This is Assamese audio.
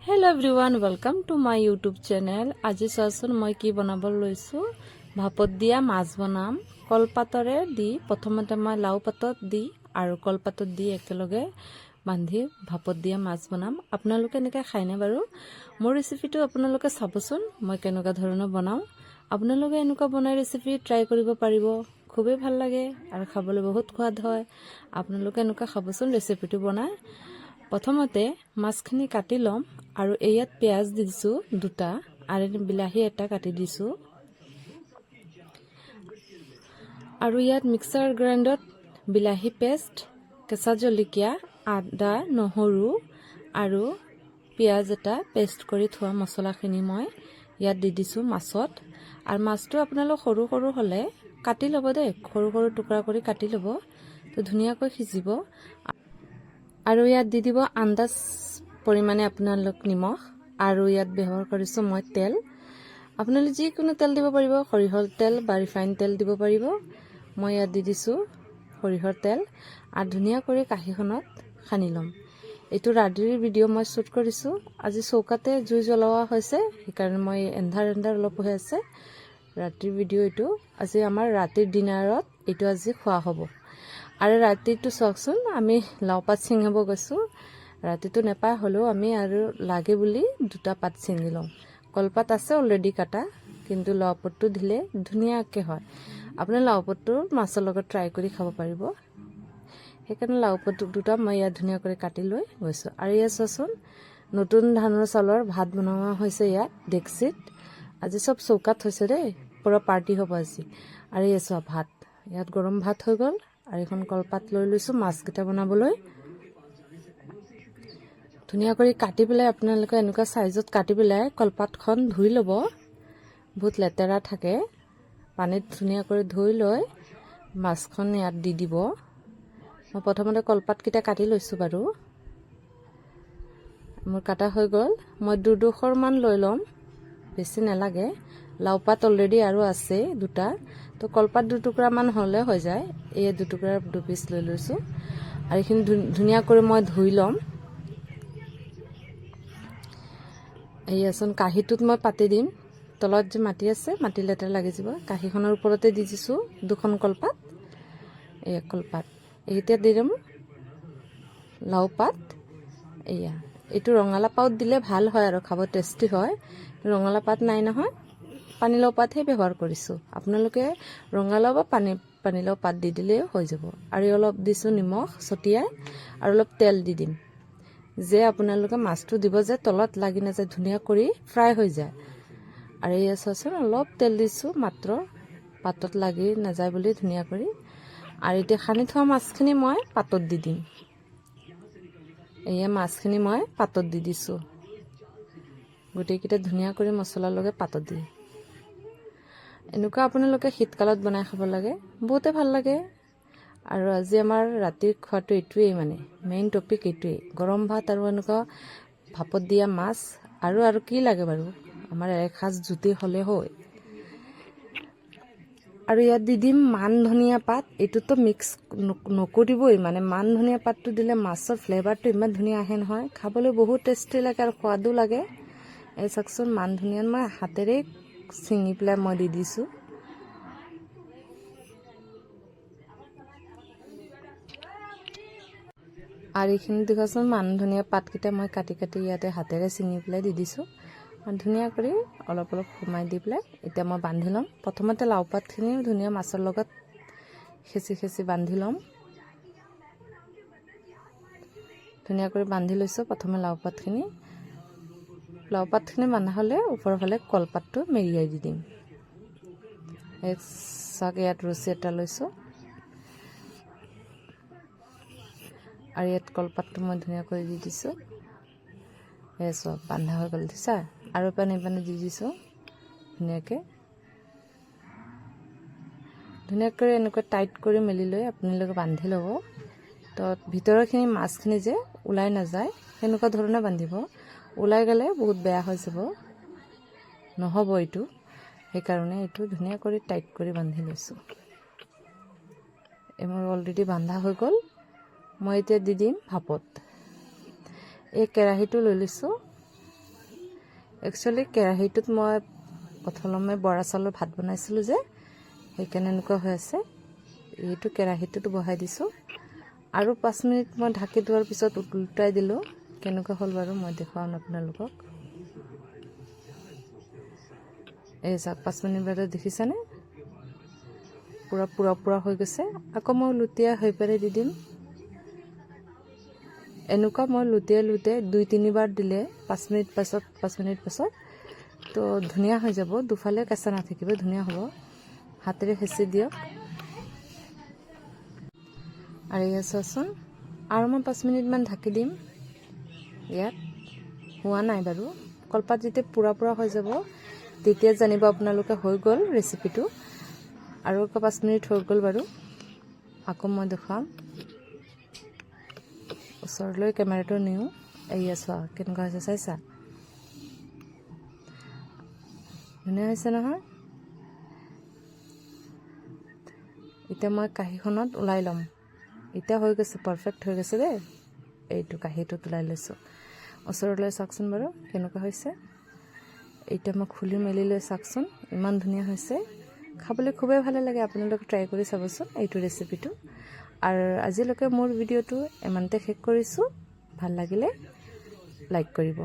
Hello everyone, welcome to my YouTube channel. আজি চোৱাচোন মই কি বনাব লৈছোঁ। ভাপত দিয়া মাছ বনাম কলপাতৰে দি। প্ৰথমতে মই লাও পাতত দি আৰু কলপাতত দি একেলগে বান্ধি ভাপত দিয়া মাছ বনাম। আপোনালোকে এনেকৈ খায়নে বাৰু? মোৰ ৰেচিপিটো আপোনালোকে চাবচোন, মই কেনেকুৱা ধৰণৰ বনাওঁ। আপোনালোকে এনেকুৱা বনাই ৰেচিপি ট্ৰাই কৰিব পাৰিব। খুবেই ভাল লাগে আৰু খাবলৈ বহুত সোৱাদ হয়। আপোনালোকে এনেকুৱা খাবচোন ৰেচিপিটো বনাই। প্ৰথমতে মাছখিনি কাটি ল'ম আৰু ইয়াত পিঁয়াজ দি দিছোঁ দুটা আৰু বিলাহী এটা কাটি দিছোঁ। আৰু ইয়াত মিক্সাৰ গ্ৰাইণ্ডত বিলাহী পেষ্ট, কেঁচা জলকীয়া, আদা, নহৰু আৰু পিঁয়াজ এটা পেষ্ট কৰি থোৱা মছলাখিনি মই ইয়াত দি দিছোঁ মাছত। আৰু মাছটো আপোনালোক সৰু সৰু হ'লে কাটি ল'ব দেই, সৰু সৰু টুকুৰা কৰি কাটি ল'ব, তো ধুনীয়াকৈ সিজিব। আৰু ইয়াত দি দিব আন্দাজ পৰিমাণে আপোনালোক নিমখ। আৰু ইয়াত ব্যৱহাৰ কৰিছোঁ মই তেল। আপোনালোকে যিকোনো তেল দিব পাৰিব, সৰিয়হৰ তেল বা ৰিফাইন তেল দিব পাৰিব। মই ইয়াত দি দিছোঁ সৰিয়হৰ তেল। আৰু ধুনীয়া কৰি কাঁহীখনত সানি ল'ম। এইটো ৰাতিৰ ভিডিঅ' মই শ্বুট কৰিছোঁ। আজি চৌকাতে জুই জ্বলোৱা হৈছে, সেইকাৰণে মই এন্ধাৰ এন্ধাৰ অলপ হৈ আছে। ৰাতিৰ ভিডিঅ' এইটো। আজি আমাৰ ৰাতিৰ ডিনাৰত এইটো আজি খোৱা হ'ব। আৰু ৰাতিটো চাওকচোন, আমি লাও পাত ছিঙিব গৈছোঁ। ৰাতিটো নাপায় হ'লেও আমি আৰু লাগে বুলি দুটা পাত ছিঙি লওঁ। কলপাত আছে অলৰেডি কাটা, কিন্তু লাও পাতটো দিলে ধুনীয়াকৈ হয়। আপুনি লাও পাতটো মাছৰ লগত ট্ৰাই কৰি খাব পাৰিব। সেইকাৰণে লাও পাত দুটা মই ইয়াত ধুনীয়া কৰি কাটি লৈ গৈছোঁ। আৰু ইয়াত চোৱাচোন, নতুন ধানৰ চাউলৰ ভাত বনোৱা হৈছে ইয়াত ডেক্সিত। আজি চব চৌকাত হৈছে দেই, পূৰা পাৰ্টি হ'ব আজি। আৰু ইয়াত চোৱা, ভাত ইয়াত গৰম ভাত হৈ গ'ল। আৰু এইখন কলপাত লৈ লৈছোঁ মাছকেইটা বনাবলৈ। ধুনীয়া কৰি কাটি পেলাই, আপোনালোকে এনেকুৱা চাইজত কাটি পেলাই কলপাতখন ধুই ল'ব। বহুত লেতেৰা থাকে। পানীত ধুনীয়া কৰি ধুই লৈ মাছখন ইয়াত দি দিব। মই প্ৰথমতে কলপাতকেইটা কাটি লৈছোঁ বাৰু। মোৰ কাটা হৈ গ'ল। মই দুডোখৰমান লৈ ল'ম, বেছি নালাগে। লাও পাত অলৰেডি আৰু আছে দুটা, তো কলপাত দুটুকুৰামান হ'লে হৈ যায়। এই দুটুকুৰা দুপিচ লৈ লৈছোঁ। আৰু এইখিনি ধুনীয়া কৰি মই ধুই ল'ম। এইয়াচোন, কাঁহীটোত মই পাতি দিম। তলত যে মাটি আছে, মাটি লেতেৰা লাগি যাব। কাঁহীখনৰ ওপৰতে দি দিছোঁ দুখন কলপাত। এয়া কলপাত, এতিয়া দি দিম লাও পাত। এয়া এইটো ৰঙালাও পাত দিলে ভাল হয় আৰু খাব টেষ্টি হয়। ৰঙালাও পাত নাই নহয়, পানীলাও পাতহে ব্যৱহাৰ কৰিছোঁ। আপোনালোকে ৰঙালাও বা পানীলাও পাত দি দিলেও হৈ যাব। আৰু অলপ দিছোঁ নিমখ ছটিয়াই আৰু অলপ তেল দি দিম, যে আপোনালোকে মাছটো দিব যে তলত লাগি নাযায়, ধুনীয়া কৰি ফ্ৰাই হৈ যায়। আৰু এয়া চোৱাচোন, অলপ তেল দিছোঁ মাত্ৰ, পাতত লাগি নাযায় বুলি ধুনীয়া কৰি। আৰু এতিয়া সানি থোৱা মাছখিনি মই পাতত দি দিম। এয়া মাছখিনি মই পাতত দি দিছোঁ গোটেইকেইটা, ধুনীয়া কৰি মছলাৰ লগে পাতত দি। এনেকুৱা আপোনালোকে শীতকালত বনাই খাব লাগে, বহুতে ভাল লাগে। আৰু আজি আমাৰ ৰাতিৰ খোৱাটো এইটোৱেই, মানে মেইন টপিক এইটোৱেই, গৰম ভাত আৰু এনেকুৱা ভাপত দিয়া মাছ। আৰু কি লাগে বাৰু আমাৰ? এসাঁজ জুতি হ'লে হয়। আৰু ইয়াত দি দিম মান ধনিয়া পাত। এইটোতো মিক্স নকৰিবই, মানে মান ধনিয়া পাতটো দিলে মাছৰ ফ্লেভাৰটো ইমান ধুনীয়া আহে নহয়, খাবলৈ বহুত টেষ্টি লাগে আৰু সোৱাদো লাগে। এই চাওকচোন, মান ধনিয়া মই হাতেৰে ছিঙি পেলাই মই দি দিছোঁ। আৰু এইখিনি দেখোন, মান ধনিয়া পাতকেইটা মই কাটি কাটি ইয়াতে হাতেৰে ছিঙি পেলাই দি দিছোঁ। আৰু ধুনীয়া কৰি অলপ অলপ সোমাই দি পেলাই এতিয়া মই বান্ধি ল'ম। প্ৰথমতে লাও পাতখিনি ধুনীয়া মাছৰ লগত খেচি খেচি বান্ধি ল'ম। ধুনীয়া কৰি বান্ধি লৈছোঁ প্ৰথমে লাও পাতখিনি। লাও পাতখিনি বান্ধা হ'লে ওপৰৰ ফালে কলপাতটো মেৰিয়াই দি দিম। এই চাওক, ইয়াত ৰছী এটা লৈছোঁ আৰু ইয়াত কলপাতটো মই ধুনীয়াকৈ দি দিছোঁ। এই চব বান্ধা হৈ গ'ল, দিছা। আৰু পানী পানী দি দিছোঁ ধুনীয়াকৈ। ধুনীয়াকৈ এনেকৈ টাইট কৰি মেলি লৈ আপোনালোকে বান্ধি ল'ব। তো ভিতৰৰখিনি মাছখিনি যে ওলাই নাযায়, সেনেকুৱা ধৰণে বান্ধিব। ওলাই গ'লে বহুত বেয়া হৈ যাব, নহ'ব এইটো। সেইকাৰণে এইটো ধুনীয়া কৰি টাইট কৰি বান্ধি লৈছোঁ। এই মোৰ অলৰেডি বান্ধা হৈ গ'ল। মই এতিয়া দি দিম ভাপত। এই কেৰাহীটো লৈ লৈছোঁ। একচুৱেলি কেৰাহীটোত মই প্ৰথমে বৰা চাউলৰ ভাত বনাইছিলোঁ যে, সেইকাৰণে এনেকুৱা হৈ আছে। এইটো কেৰাহীটোত বহাই দিছোঁ আৰু 5 মিনিট মই ঢাকি থোৱাৰ পিছত উল্টাই দিলোঁ। কেনেকুৱা হ'ল বাৰু মই দেখুৱাম আপোনালোকক। এই চাওক, 5 মিনিট বাদত দেখিছেনে, পূৰা পুৰা পুৰা হৈ গৈছে। আকৌ মই লুটিয়াই হৈ পেলাই দি দিম। এনেকুৱা মই লুটিয়াই লুটিয়াই দুই তিনিবাৰ দিলে 5 মিনিট পাছত, 5 মিনিট পাছত তো ধুনীয়া হৈ যাব। দুফালে কেঁচা নাথাকিব, ধুনীয়া হ'ব। হাতেৰে হেঁচি দিয়ক। আৰু এয়া চোৱাচোন, আৰু মই 5 মিনিটমান ঢাকি দিম। ইয়াত হোৱা নাই বাৰু। কলপাত যেতিয়া পুৰা পুৰা হৈ যাব, তেতিয়া জানিব আপোনালোকে হৈ গ'ল ৰেচিপিটো। আৰু আকৌ 5 মিনিট হৈ গ'ল বাৰু। আকৌ মই দেখুৱাম। ওচৰলৈ কেমেৰাটো নিওঁ। এয়া চোৱা, কেনেকুৱা হৈছে চাইছা? ধুনীয়া হৈছে নহয়? এতিয়া মই কাঁহীখনত ওলাই ল'ম। এতিয়া হৈ গৈছে, পাৰফেক্ট হৈ গৈছে দেই। এইটো কাঁহীটোত ওলাই লৈছোঁ। ওচৰলৈ চাওকচোন বাৰু কেনেকুৱা হৈছে। এতিয়া মই খুলি মেলি লৈ চাওকচোন, ইমান ধুনীয়া হৈছে। খাবলৈ খুবেই ভালে লাগে। আপোনালোকে ট্ৰাই কৰি চাবচোন এইটো ৰেচিপিটো। আৰু আজিলৈকে মোৰ ভিডিঅ'টো ইমানতে শেষ কৰিছোঁ। ভাল লাগিলে লাইক কৰিব।